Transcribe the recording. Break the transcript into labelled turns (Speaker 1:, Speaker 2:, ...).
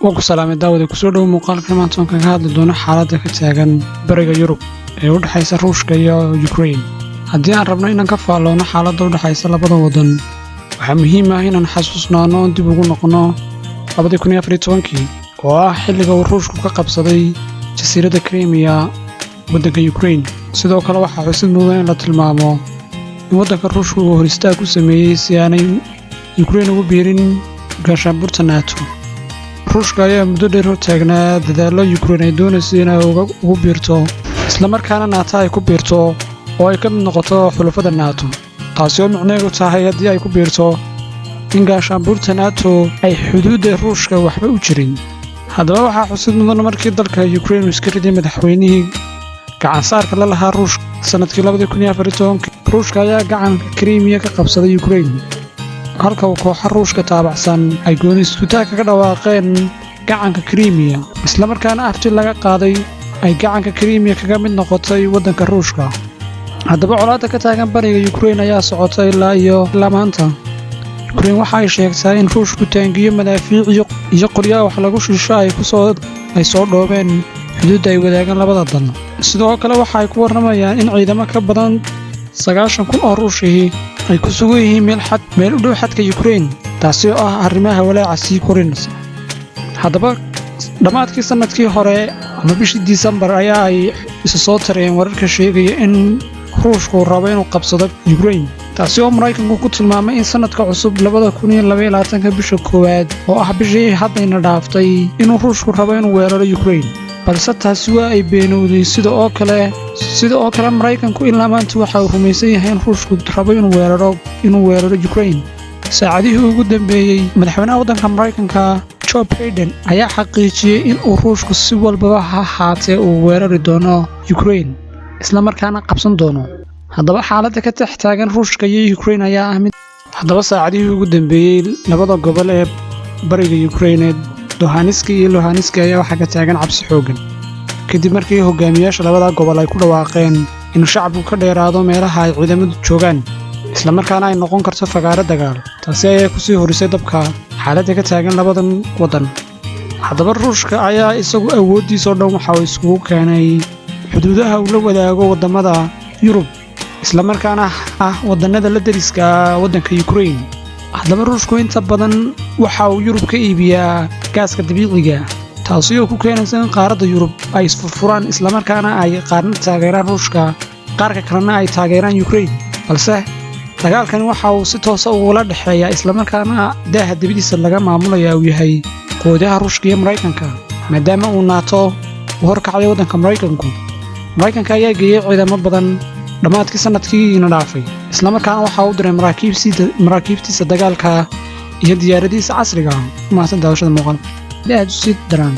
Speaker 1: Waan ku salaamay, daawade. Kusoo dhowo muuqaalka maanta oon kaga hadli doono xaaladda ka taagan bariga Yurub ee u dhexaysa Ruushka iyo Yukrain. Haddii aan rabno inaan ka faalloono xaaladda u dhexaysa labada waddan, waxaa muhiim ah inaan xasuusnaano oon dib ugu noqonno 2014-kii, oo ah xilliga uu Ruushku ka qabsaday jasiiradda Krimiya waddanka Yukrain. Sidoo kale, waxaa xusid mudan in la tilmaamo in waddanka Ruushku uu hor istaag ku sameeyey si aanay Yukrain ugu biirin gaashaanbuurta NATO. Ruushka ayaa muddo dheer hortaagnaa dadaallo Yukrain ay doonayso inay ugu biirto, islamarkaana NATO ay ku biirto oo ay ka mid noqoto xulafada NATO, taasi oo micneheedu tahay haddii ay ku biirto in gaashaanbuurta NATO ay xuduudda Ruushka waxba u jirin. Haddaba, waxaa xusid mudan markii dalka Yukrain uu iska riday madaxweynihii gacansaarka la lahaa Ruushka sannadkii 2014-kii, Ruushka ayaa gacanka Krimiya ka qabsaday Yukrain, halka uu kooxa Ruushka taabacsan ay gooni iskutaag kaga dhawaaqeen gacanka Krimiya, islamarkaana afti laga qaaday ay gacanka Krimiya kaga mid noqotay waddanka Ruushka. Haddaba, colaadda ka taagan bariga Yukrain ayaa socota ilaa iyo ilaa maanta. Yukrain waxa ay sheegtaa in Ruushku taangiyo, madaafiic iyo qoryaha wax lagu shisho ay kusoo ay soo dhoobeen xuduudda ay wadaagaan labada dal. Sidoo kale, waxa ay ku warramayaan in ciidamo ka badan 90,000 oo Ruushihii ay ku sugan yihiin meel u dhow xadka Yukrain, taasi oo ah arrimaha walaaca sii korinaysa. Haddaba, dhammaadkii sannadkii hore ama bishii Disembar ayaa ay isa soo tareen wararka sheegaya in Ruushku rabo inuu qabsado Yukrain, taasi oo Maraykanku ku tilmaamay in sannadka cusub 2022-ka bisha koowaad, oo ah bishii haddayna dhaaftay, inuu Ruushku rabo inuu weeraro Yukrain, balse taasi waa ay beenowday. Sida oo kale, Maraykanku ilaa maanta waxa uu rumaysan yahay in Ruushku rabo inuu weeraro Yukrain. Saacadihii ugu dambeeyey, madaxweynaha waddanka Maraykanka Joe Biden ayaa xaqiijiyey in uu Ruushku si walbaba ha ahaatee uu weerari doono Ukraine, islamarkaana qabsan doono. Haddaba, xaaladda ka dhex taagan Ruushka iyo Ukraine ayaa ah mid haddaba saacadihii ugu dambeeyey labada gobol ee bariga Ukraine ee Donetsk iyo Luhansk ayaa waxaa ka taagan cabsi xooggan, kadib markii hogaamiyaasha labada gobol ay ku dhawaaqeen inuu shacabku ka dheeraado meelaha ay ciidamadu joogaan, islamarkaana ay noqon karto fagaaro dagaal. Taasi ayaa kusii horisay dabka xaaladda ka taagan labadan waddan. Haddaba, Ruushka ayaa isagu awooddiisoo dhan waxa uu iskugu keenay xuduudaha uu la wadaago waddamada Yurub, islamarkaana ah waddannada la deriska waddanka Ukraine. Haddaba, Ruushku inta badan waxa uu Yurub ka iibiyaa gaaska dabiiciga, taasi oo ku keenaysa in qaaradda Yurub ay isfurfuraan, islamarkaana ay qaarna taageeraan Ruushka, qaarka kalena ay taageeraan Ukraine. Balse dagaalkani waxa uu si toosa ugula dhexeeyaa, islamarkaana daaha dibadiisa laga maamulaya uu yahay quwadaha Ruushka iyo Maraykanka, maadaama uu NATO uu horkacday waddanka Maraykanku. Maraykanka ayaa geeyey ciidamo badan dhammaadkii sannadkiina dhaafay, islamarkaana waxa uu diray maraakiibtiisa dagaalka iyo diyaaradihiisa casriga ah. Mahadsan daawashada muuqaalka. Aad u sii daraan.